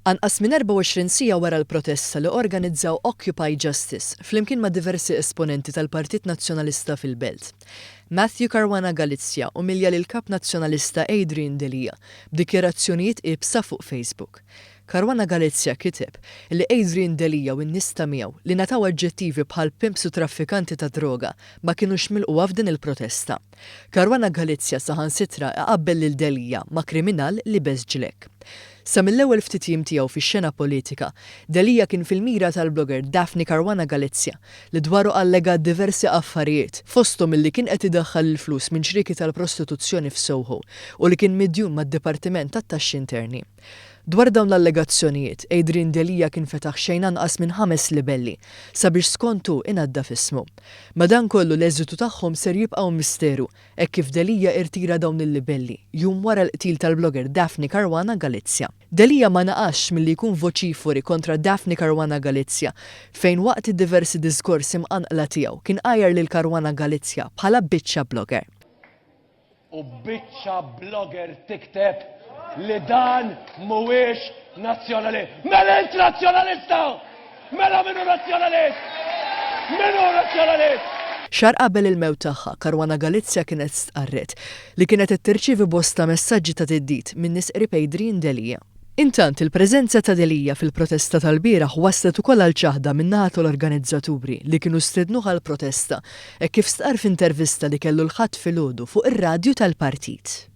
Anqas minn 24 siegħa wara l-protesta li organizzaw Occupy Justice flimkien ma' diversi esponenti tal-Partit Nazzjonalista fil-Belt, Matthew Caruana Galizia umilja lill-Kap Nazzjonalista Adrian Delia b'dikjarazzjonijiet iebsa fuq Facebook. Caruana Galizia kiteb li Adrian Delia u n-nies ta' miegħu li ngħataw aġġettivi bħal pimps u traffikanti tad-droga ma kinux milqugħa f'din il-protesta. Caruana Galizia saħansitra iqabbel lil Delia ma' kriminal liebes ġlekk. Sa mill-ewwel ftit jiem tiegħu fix-xena politika, Delia kien fil-mira tal-blogger Daphne Caruana Galizia li dwaru allegat diversi affarijiet, fosthom illi kien qed idaħħal il-flus minn ċrieki tal-prostituzzjoni f'Soho u li kien midjun mad-Dipartiment tat-Taxxi Interni. Dwar dawn l-allegazzjonijiet, Adrian Delia kien fetaħ xejn anqas minn ħames libelli sabiex skont hu inaddaf ismu. Madankollu l-eżitu tagħhom ser jibqgħu misteru hekk kif Delia irtira dawn il-libelli, jum wara l-qtil tal-blogger Daphne Caruana Galizia. Delia ma naqasx milli jkun voċifori kontra Daphne Caruana Galizia fejn waqt id-diversi diskorsi mqanqla tiegħu kien għajjar lil Caruana Galizia bħala biċċa blogger. U biċċa blogger tikteb li dan mhuwiex nazzjonalist. Mela int nazzjonalista! Mela min hu nazzjonalist? Min hu nazzjonalist? Xahar qabel il-mewt tagħha, Caruana Galizia kienet stqarret li kienet qed tirċievi bosta messaġġi ta' theddid minn nies qrib Adrian Delia. Intant, il-preżenza ta' Delia fil-protesta tal-bieraħ wasslet ukoll għal ċaħda min-naħa tal-organizzaturi li kienu stednuh għall-protesta, hekk kif stqarr f'intervista li kellu l-Ħadd filgħodu fuq ir-radju tal-partit.